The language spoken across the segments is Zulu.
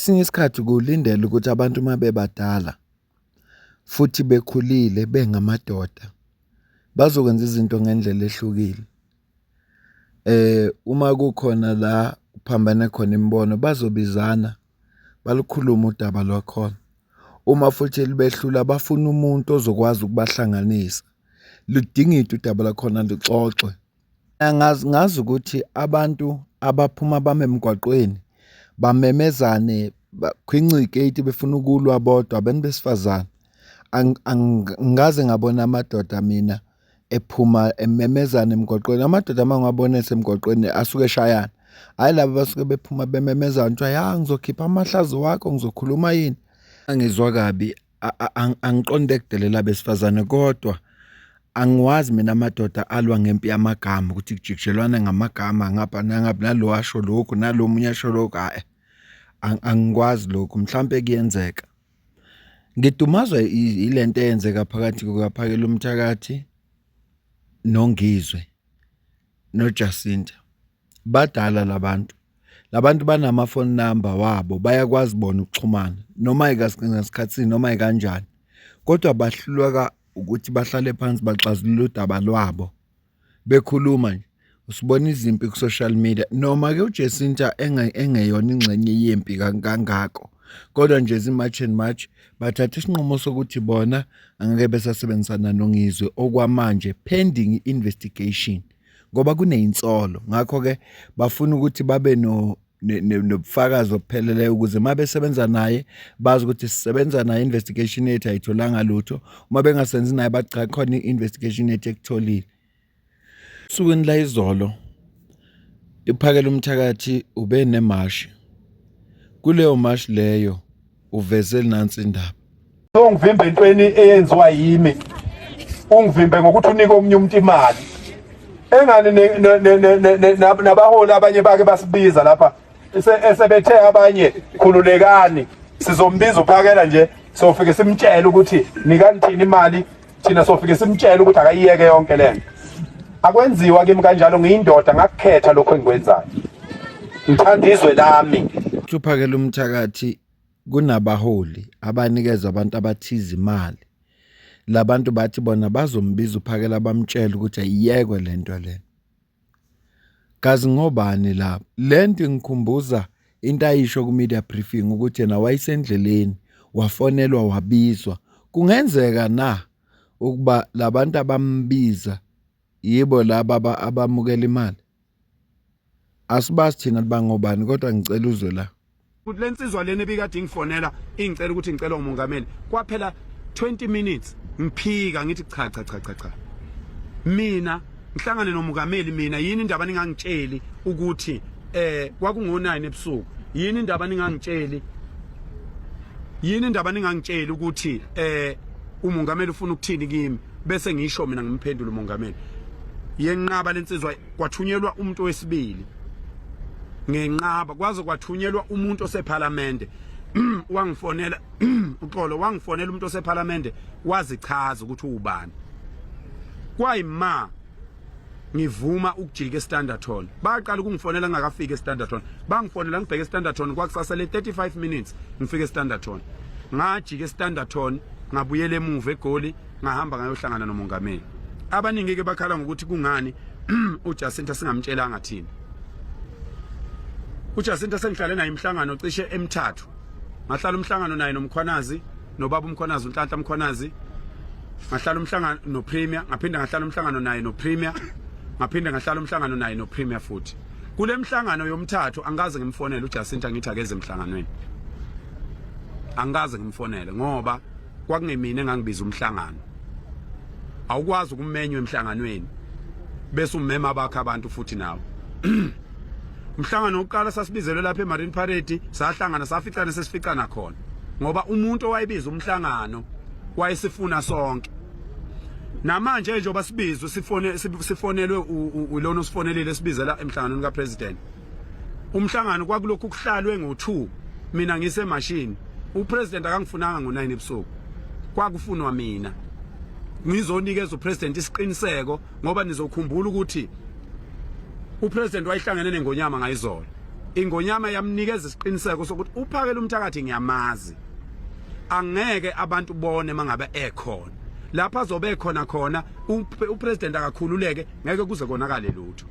Kwesinye isikhathi kulindele ukuthi abantu uma bebadala futhi bekhulile bengamadoda bazokwenza izinto ngendlela ehlukile. Uma kukhona la kuphambene khona imibono bazobizana balukhulume udaba lwakhona. Uma futhi libehlula bafune umuntu ozokwazi ukubahlanganisa, ludingidwe udaba lwakhona luxoxwe. Angazi ngazi ukuthi abantu abaphuma bame emgwaqweni bamemezane bakhwince iketi befuna ukulwa bodwa abantu besifazane. Angikaze ngabona amadoda mina ephuma ememezana emgwaqweni. Amadoda uma ngiwabona esemgwaqweni asuke eshayana, hhayi laba abasuke bephuma bememezana kuthiwa ya ngizokhipha amahlazo wakho ngizokhuluma yini. Angizwa kabi angiqonde kudelela abesifazane kodwa angiwazi mina amadoda alwa ngempi yamagama ukuthi kujikijelwana ngamagama ngapha nangapha nalo asho lokhu nalo omunye asho lokhu hhayi angikwazi lokhu mhlampe kuyenzeka. Ngidumazwa yilento eyenzeka phakathi kukaPhakelumthakathi noNgizwe noJacinta. Badala labantu. Labantu banama-phone number wabo bayakwazi bona ukuxhumana noma ngasikhathini noma ikanjani. Kodwa bahluleka ukuthi bahlale phansi baxazulule udaba lwabo bekhuluma nje. Usibona izimpi ku-social media noma-ke uJacinta engeyona ingxenye yempi kangako kodwa nje zi-March and March bathatha isinqumo sokuthi bona angeke besasebenzisana noNgizwe okwamanje pending i-investigation. Ngoba kuneyinsolo ngakho-ke bafuna ukuthi babe no nobufakazi obupheleleyo ukuze uma besebenza naye bazi ukuthi sisebenza naye investigation yethu ayitholanga lutho uma bengasenzi naye bathi cha khona i-investigation yethu ekutholile. Osukwini layizolo iphakela umthakathi ube nemashi kuleyo mashi leyo uveze nansi indaba. Ungivimbe entweni eyenziwa yimi, ungivimbe ngokuthi unike omunye umuntu imali engani nabaholi abanye bake basibiza lapha esebethe abanye khululekani sizombiza uphakela nje sofike simtshele ukuthi nikani thina imali thina sofike simtshele ukuthi akayiyeke yonke lento akwenziwa kimi kanjalo ngiyindoda ngakukhetha lokho engikwenzayo ngithanda izwe lami. Uphakela umthakathi kunabaholi abanikeza abantu abathize imali. Labantu bathi bona bazombiza uPhakela bamtshele ukuthi ayiyekwe lento le. Kazi ngobani laba? Lento ingikhumbuza into ayisho ku-media briefing ukuthi yena wayesendleleni wafonelwa wabizwa. Kungenzeka na ukuba labantu abambiza yibo laba abamukela imali? Asibazi thina bangobani kodwa ngicela uzwe la. Ukuthi lensizwa lena ebikade ingifonela ingicela ukuthi ngicela umongameli kwaphela 20 minutes ngiphika ngithi cha cha cha cha cha mina ngihlangane nomongameli mina yini indaba ningangitsheli ukuthi eh kwakungo 9 ebusuku yini indaba ningangitsheli yini indaba ningangitsheli ukuthi eh umongameli ufuna ukuthini kimi bese ngisho mina ngimphendula umongameli yenqaba lensizwa kwathunyelwa umuntu wesibili ngenqaba kwaze kwathunyelwa umuntu osephalamende wangifonela uxolo wangifonela umuntu osephalamende wazichaza ukuthi uwubani kwayima ngivuma ukujika eStanderton baqala ukungifonela ngingakafiki eStanderton bangifonela ngibheke eStanderton kwakusasele 35 minutes ngifike eStanderton ngajika eStanderton ngabuyela emuva eGoli ngahamba ngayohlangana nomongameli abaningi ke bakhala ngokuthi kungani uJacinta singamtshelanga thina uJacinta sengihlale naye imihlangano cishe emithathu ngahlala umhlangano naye noMkhwanazi nobaba uMkhwanazi uNhlanhla Mkhwanazi ngahlala umhlangano noPremier ngaphinde ngahlala umhlangano naye noPremier ngaphinde ngahlala umhlangano naye noPremier futhi kule mhlangano yomthathu angikaze ngimfonele uJacinta ngithi akeze emhlanganweni angikaze ngimfonele ngoba kwakungemina engangibiza umhlangano awukwazi ukumenywa emhlanganweni bese umema abakho abantu futhi nawe umhlangano wokuqala sasibizelwe lapha eMarine Parade sahlangana saficana sesificana khona ngoba umuntu owayebiza umhlangano wayesifuna sonke namanje njengoba sibizwe sifone sifonelwe ulona osifonelile sibizela emhlanganweni kapresident umhlangano kwakulokhu kuhlalwe ngo2 mina ngisemashini upresident akangifunanga ngo9 ebusuku kwakufunwa mina ngizonikeza upresident isiqiniseko ngoba nizokhumbula ukuthi upresident wayehlangene nengonyama ngayizolo. Ingonyama yamnikeza isiqiniseko sokuthi uphakela umthakathi ngiyamazi. Angeke abantu bone mangabe ekhona. Lapha azobe ekhona khona upresident akakhululeke ngeke kuze konakale lutho.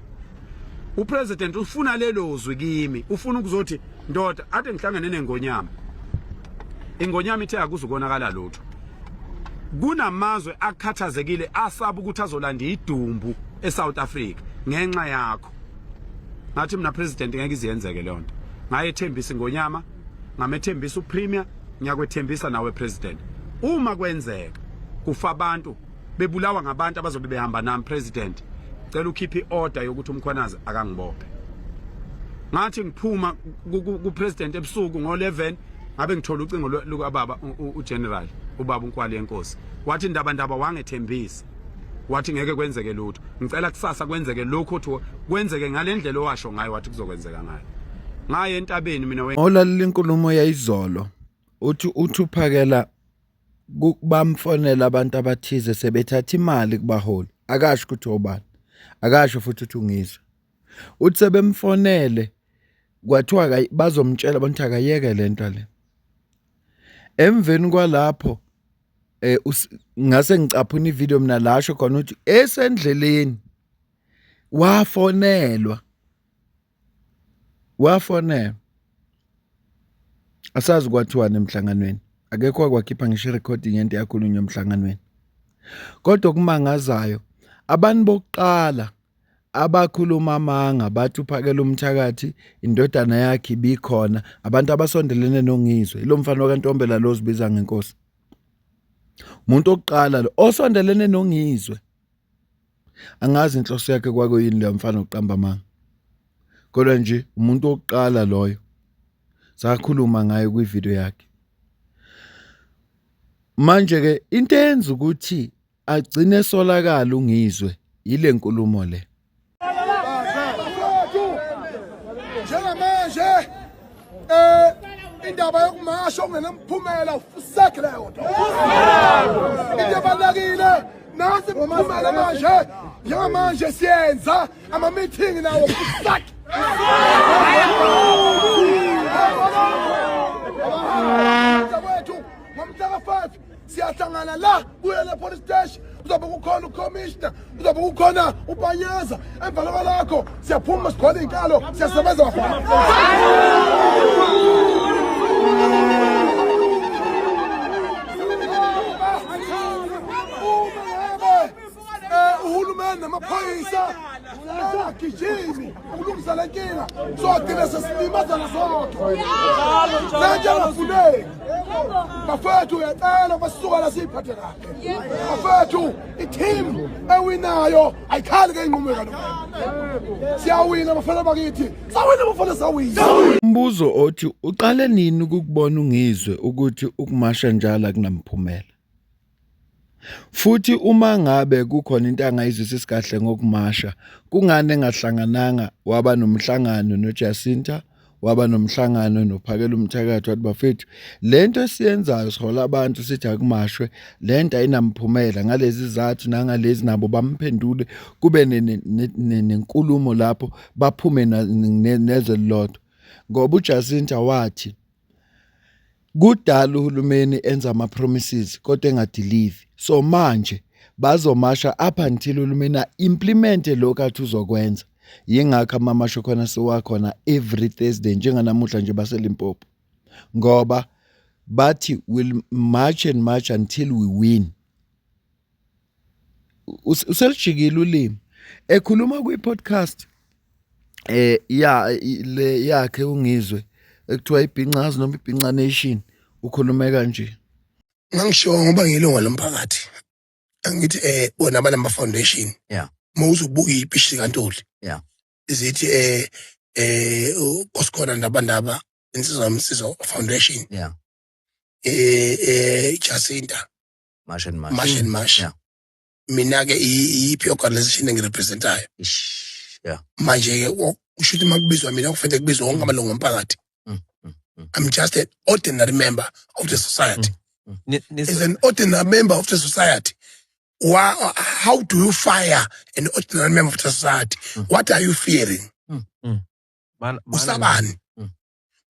Upresident ufuna lelo zwi kimi, ufuna ukuzothi ndoda ade ngihlangene nengonyama. Ingonyama ithe akuzukonakala lutho. Kunamazwe akhathazekile asaba ukuthi azolanda idumbu eSouth Africa ngenxa yakho. Ngathi mina president ngeke iziyenzeke leyo nto. Ngayethembisa ingonyama, ngamethembisa upremier, ngiyakwethembisa nawe president. Uma kwenzeka kufa abantu bebulawa ngabantu abazobe behamba nami president, cela ukhiphe iorder yokuthi uMkhwanazi akangibophe. Ngathi ngiphuma ku president ebusuku ngo-11 ngabe ngithola ucingo lukababa ugeneral ubaba uNkwali yenkosi wathi ndaba ndaba wangethembisa wathi ngeke kwenzeke lutho ngicela kusasa kwenzeke lokho othi kwenzeke ngalendlela owasho ngayo wathi kuzokwenzeka ngayo ngaye entabeni mina Olalela inkulumo yayizolo uthi uthi uphakela bamfonela abantu abathize sebethatha imali kubaholi akasho ukuthi obani akasho futhi ukuthi ungizwe uthi sebemfonele kwathiwa bazomtshela abantu akayeke lento le emveni kwalapho eh ngase ngicaphuna ivideo mina lasho khona ukuthi esendleleni wafonelwa wafonelwa asazi kwathiwani emhlanganweni akekho wakwakhipha ngisho irecording yento yakhulunywa emhlanganweni kodwa okumangazayo abantu bokuqala abakhuluma amanga bathi uphakela umthakathi indodana yakhe ibikhona abantu abasondelene nongizwe ilo mfana wakantombela lo ozibiza ngenkosi umuntu okuqala lo osondelene nongizwe angazi inhloso yakhe kwakuyini leyo mfana uqamba amanga kodwa nje umuntu wokuqala loyo sakhuluma ngayo kwivideo yakhe manje ke into eyenza ukuthi agcine esolakala ungizwe yile nkulumo le njengamanje eh indaba yokumasha okungenamphumela ufusekhe leyo nto into ebalulekile nasi imiphumela manje njengamanje siyenza ama-meeting nawo fusekhe kwethu ngomhla ka-5 siyahlangana la kuye le police station kuzobe kukhona ucommissioner kuzobe kukhona upanyaza emva kwalokho siyaphuma sigcwale iy'nkalo siyasebenza bafana uhulumeni namaphoyisa agijimi ukulungisa le nkinga sogcina sesilimazana sodwa lento engafuneki bafethu uyacela basisuka la siyiphathe kahle bafethu i-team ewinayo ayikhali ke inqumo kaloku siyawina bafana bakithi sawina bafana sawina Umbuzo othi uqale nini ukukubona ungizwe ukuthi ukumasha njalo akunamphumela? Futhi uma ngabe kukhona into angayizwisisi kahle ngokumasha, kungani engahlangananga waba nomhlangano noJacinta, waba nomhlangano noPhakelumthakathi wathi bafethu le nto esiyenzayo sihola abantu sithi akumashwe le nto ayinamphumela ngalezi zathu nangalezi nabo bamphendule kube nenkulumo lapho baphume nezwe lilodwa ngoba uJacinta wathi Kudala uhulumeni enza ama-promises kodwa engadilivi. So manje bazomasha up until uhulumeni a-implemente lokhu athi uzokwenza. Yingakho amamasho khona sewakhona every Thursday njenganamuhla nje baseLimpopo. Ngoba bathi will march and march until we win. Uselijikile ulimi. Ekhuluma kwi-podcast eh ya le yakhe ungizwe ekuthiwa ibhincazi noma ibhinca nation ukhulume kanje. Ngangisho ngoba ngilunga lomphakathi. Angithi eh bona banama foundation. Yeah. Mawuzobuka ipishi kaNtuli. Yeah. Izithi eh uSikhona Ndabandaba insizwa yomsizo foundation. Yeah. Eh Jacinta. March and March. March and March. Yeah. Mina ke iyiphi organization engirepresentayo. Ish. Yeah. Manje ke kusho ukuthi makubizwa mina kufanele kubizwe wonke amalungu omphakathi. I'm just an ordinary member of the society. As an ordinary member of the society, why, how do you fire an ordinary member of the society? What are you fearing? Usabani?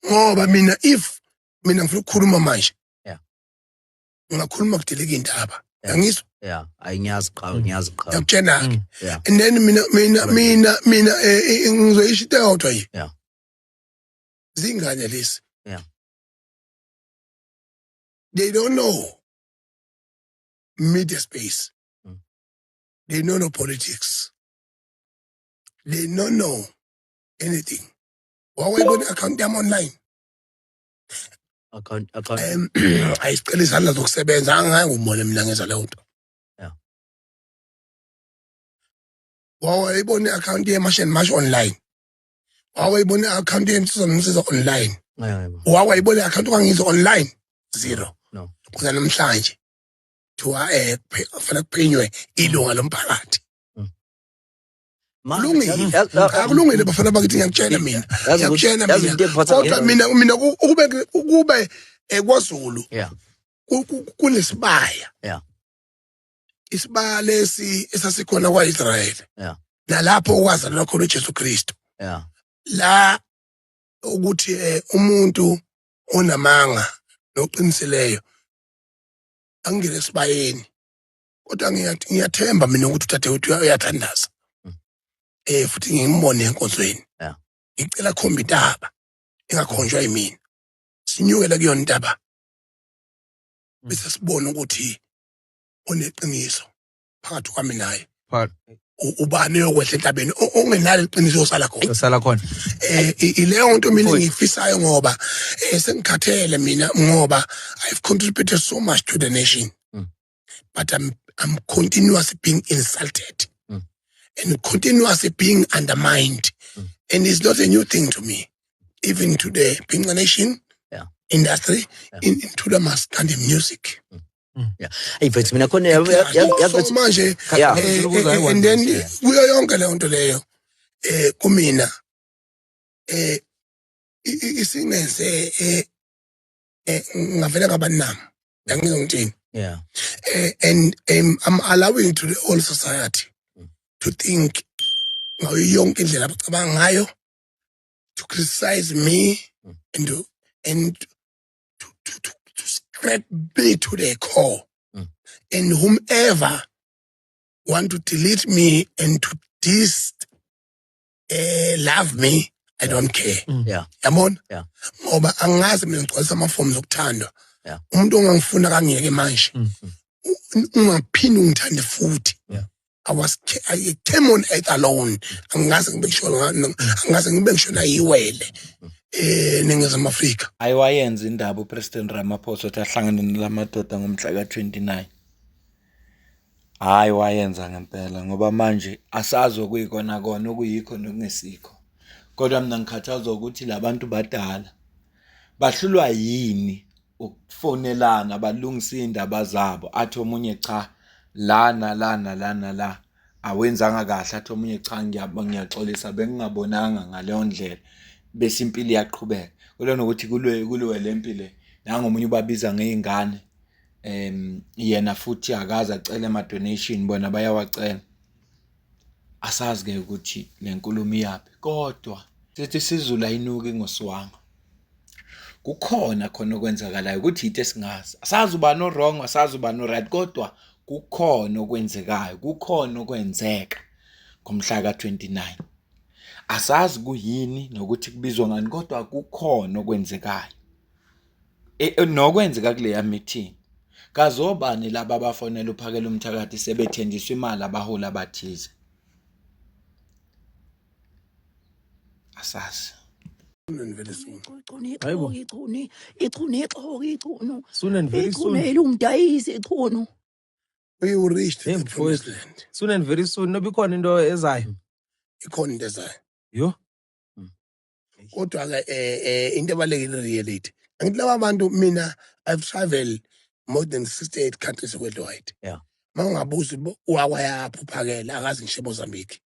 Ngoba mina, if mina ngifuna ukukhuluma manje, ngingakhuluma kudeleka indaba. Yangizwa? Yeah, ayi, ngiyazi qha, ngiyazi qha. Ngiyakutshena-ke. And then mina mina mina ngizoyisho into eyodwa nje. Zingane lezi, they don't know media space. They don't know politics, they don't know anything. Wawayibona i-account yami online? Account. Ayisicela izandla zokusebenza, angeke ngumone mina ngenza leyo nto. Wawayibona i-account ye-March and March online? Wawayibona i-account yeNsizwa Nomsiza online? Yebo. Wawayibona i-account kaNgizwe online? Zero. No. Kuze namhlanje kuthiwa kufanele kuphenywe ilunga lomphakathi. Manje, Kulungile. Akulungile, bafana bakithi, ngiyakutshela mina. Yazi ukuthi Ngiyakutshela yazi mina. into engiphatha Kodwa mina ukube kwaZulu kunesibaya. Isibaya lesi esasikhona kwa-Israel. Nalapho okwazalelwa khona uJesu Kristu. La ukuthi umuntu onamanga noqinisileyo angene esibayeni. Kodwa ngiyathemba mina ukuthi udadewethu uyathandaza. Futhi ngimbone enkonzweni. Ngicela khomba intaba engakhonjwa yimina. Sinyukele kuyona intaba. Bese sibone ukuthi oneqiniso phakathi kwami naye. Ubani oyokwehla entabeni, ongenalo iqiniso osala khona. Osala khona. Ileyo nto mina Mfowethu. engiyifisayo, ngoba sengikhathele mina, ngoba I've contributed so much to the nation. But I'm continuously being insulted and continuously being undermined. And it's not a new thing to me, even to the Bhinca Nation industry, into the maskandi music. Hey mfethu, mina khona yazi So manje and then kuyo yonke leyo nto leyo, kumina isingenze ngavele ngaba nami, angizwa ngithini. And I'm allowing to the whole society to think ngayo yonke indlela abacabanga ngayo, to criticize me and to scrap me to the core. And whomever want to delete me and to dis love me, I don't care. Yabona? Ngoba angazi mina ngigcwalisa amafomu zokuthandwa. Umuntu ongangifuna kangiyeke manje. Ungaphindi ungithande futhi. I came on earth alone. Angaze ngibe ngisho, angaze ngibe ngisho nayiwele. Ningizimu Afrika. Ayiwayenza indaba uPresident Ramaphosa ukuthi ahlangane nalamadoda ngomhla ka-29. Hhayi, wayenza ngempela, ngoba manje asazi okuyikona kona, okuyikho nokungesikho. Kodwa mina ngikhathazwa ukuthi labantu badala bahlulwa yini ukufonelana balungise iy'ndaba zabo, athi omunye cha, la nala nala nala awenzanga kahle, athi omunye cha, ngiyaxolisa, bengingabonanga ngaleyo ndlela, bese impilo iyaqhubeka. Kodwa nokuthi kuliwe le mpi le, nangomunye ubabiza ngey'ngane, yena futhi akaze acele ama-donation, bona bayawacela. Asazi-ke ukuthi le nkulumo iyaphi, kodwa sithi isiZulu ayinuki ngoswanga. Kukhona khona okwenzakalayo ukuthi into esingazi, asazi ubani o-wrong, asazi ubani o-right, kodwa kukhona okwenzekayo, kukhona okwenzeka ngomhla ka-29. Asazi kuyini nokuthi kubizwa ngani, kodwa kukhona okwenzekayo. Nokwenzeka kuleya meeting. Kazobani laba abafonela uphakela umthakathi sebethenjiswa imali abaholi abathize. Asazi. Hayibo. Ichunu, ichunu, ichunu, ichunu. Soon and very Ichunu soon. elumdayisi ichunu. We will reach to Hey, the promised mfowethu. land. Soon and very soon. Noba ikhona into ezayo. Ikhona into ezayo. Yo. Kodwa ke into ebalekile, reality. Angithi laba bantu, mina I've traveled more than 68 countries worldwide. Mawungabuza wakwayaphi uphakela, akazi ngisho eMozambique.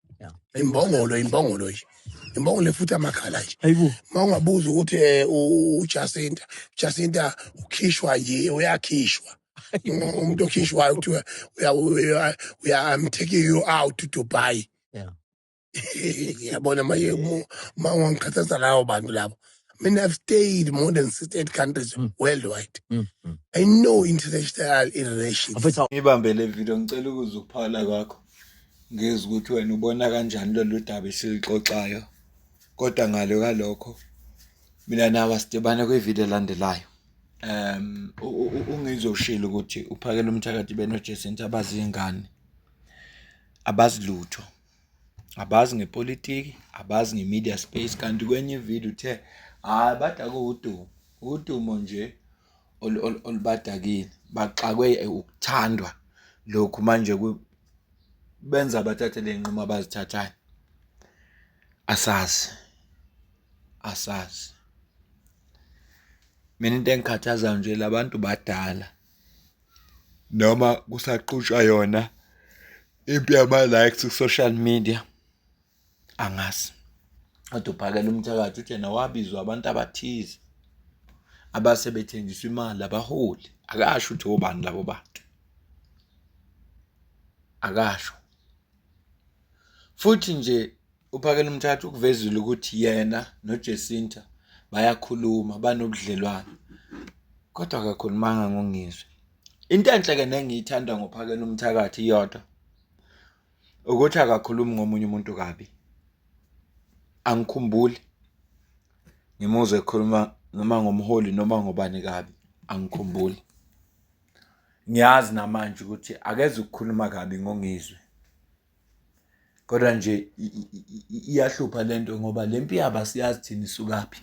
Imbongolo, imbongolo nje. Imbongolo futhi amakhala nje. Hayibo. Mawungabuza ukuthi uJacinta, Jacinta ukhishwa nje, uyakhishwa. Umuntu okhishwayo kuthiwa uya uya I'm taking you out to Dubai. Yabona manje uma ungangikhathaza lawo bantu labo. I mean, I've stayed more than 68 countries worldwide. I know international relations. Mfethu Ngibambe le video ngicela ukuzwa ukuphawula kwakho. Ngizwe ukuthi wena ubona kanjani lolu daba esilixoxayo. Kodwa ngalo kalokho mina nawe sidibane kwivideo elandelayo. Um ungizwe ushilo ukuthi uphakela umthakathi benoJacinta abazingane. Abazi lutho. Abazi ngepolitiki, abazi nge-media space kanti kwenye ivideo uthe hhayi badakwe udumo. Udumo nje olubadakile baxakwe ukuthandwa lokhu manje benza bathathe le nqumo abazithathayo. Asazi, asazi. Mina into engikhathazayo nje labantu badala noma kusaqhutshwa yona impi yama-likes ku-social media angazi. Kodwa uphakela umthakathi uthi yena wabizwa abantu abathize abase bethenjiswa imali abaholi. Akasho ukuthi obani labo bantu, akasho. Futhi nje uphakela umthakathi ukuvezile ukuthi yena noJacinta bayakhuluma banobudlelwane, kodwa akakhulumanga ngoNgizwe. Into enhle-ke nengiyithanda ngophakela umthakathi iyodwa ukuthi akakhulumi ngomunye umuntu kabi. Angikhumbuli ngimuzwe ekhuluma noma ngomholi noma ngobani kabi, angikhumbuli. Ngiyazi namanje ukuthi akeze ukukhuluma kabi ngoNgizwe, kodwa nje iyahlupha lento ngoba le mpi yabo asiyazi thina isukaphi.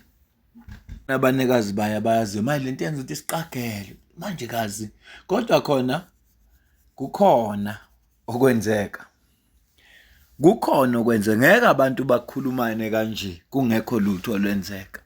Abanikazi bayo abayaziyo manje lento yenza ukuthi siqagele manje kazi, kodwa khona kukhona okwenzeka, kukhona okwenzeka. Ngeke abantu bakhulumane kanje kungekho lutho olwenzeka.